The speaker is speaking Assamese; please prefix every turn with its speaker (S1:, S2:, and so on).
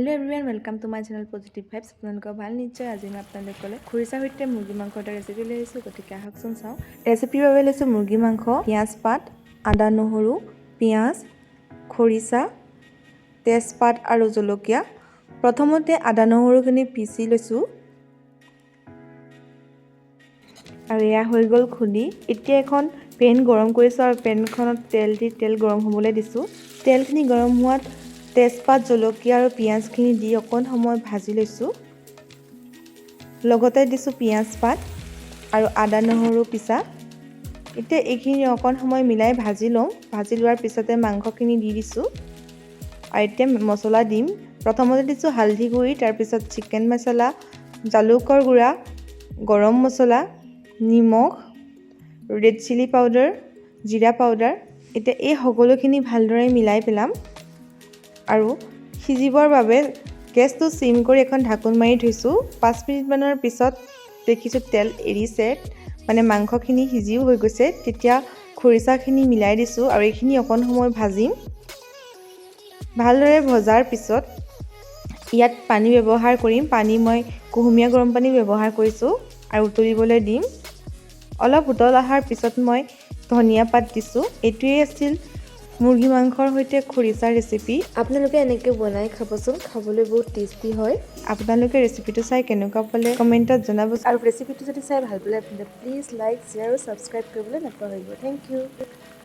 S1: Hello everyone, welcome to my channel Positive Vibes. আপোনালোকৰ ভাল নিশ্চয়। আজি মই আপোনালোকলৈ খৰিচা সৈতে মুৰ্গী মাংস এটা ৰেচিপি লৈ আহিছোঁ। গতিকে আহকচোন চাওঁ। ৰেচিপিৰ বাবে লৈছোঁ মুৰ্গী মাংস, পিঁয়াজ পাত, আদা, নহৰু, পিঁয়াজ, খৰিচা, তেজপাত আৰু জলকীয়া। প্ৰথমতে আদা নহৰুখিনি পিচি লৈছোঁ আৰু এয়া হৈ গ'ল খুন্দি। এতিয়া এখন পেন গৰম কৰিছোঁ আৰু পেনখনত তেল দি তেল গৰম হ'বলৈ দিছোঁ। তেলখিনি গৰম হোৱাত তেজপাত, জলকীয়া আৰু পিঁয়াজখিনি দি অকণ সময় ভাজি লৈছোঁ। লগতে দিছোঁ পিঁয়াজ পাত আৰু আদা নহৰু পিছা। এতিয়া এইখিনি অকণ সময় মিলাই ভাজি লওঁ। ভাজি লোৱাৰ পিছতে মাংসখিনি দি দিছোঁ আৰু এতিয়া মছলা দিম। প্ৰথমতে দিছোঁ হালধি গুড়ি, তাৰপিছত চিকেন মছলা, জালুকৰ গুড়া, গৰম মছলা, নিমখ, ৰেড চিলি পাউডাৰ, জিৰা পাউডাৰ। এতিয়া এই সকলোখিনি ভালদৰে মিলাই পেলাম আৰু সিজিবৰ বাবে গেছটো চিম কৰি এখন ঢাকোন মাৰি থৈছোঁ। 5 মিনিটমানৰ পিছত দেখিছোঁ তেল এৰিছে, মানে মাংসখিনি সিজিও হৈ গৈছে। তেতিয়া খৰিচাখিনি মিলাই দিছোঁ আৰু এইখিনি অকণ সময় ভাজিম। ভালদৰে ভজাৰ পিছত ইয়াত পানী ব্যৱহাৰ কৰিম। পানী মই কুহুমীয়া গৰম পানী ব্যৱহাৰ কৰিছোঁ আৰু উতলিবলৈ দিম। অলপ উতল অহাৰ পিছত মই ধনিয়া পাত দিছোঁ। এইটোৱেই আছিল মুৰ্গী মাংসৰ সৈতে খৰিচাৰ ৰেচিপি।
S2: আপোনালোকে এনেকৈ বনাই খাবচোন, খাবলৈ বহুত টেষ্টি হয়।
S1: আপোনালোকে ৰেচিপিটো চাই কেনেকুৱা পালে কমেণ্টত জনাব।
S2: আৰু ৰেচিপিটো যদি চাই ভাল পালে, প্লিজ লাইক, শ্বেয়াৰ আৰু ছাবস্ক্ৰাইব কৰিবলৈ নাপাহৰিব। Thank U.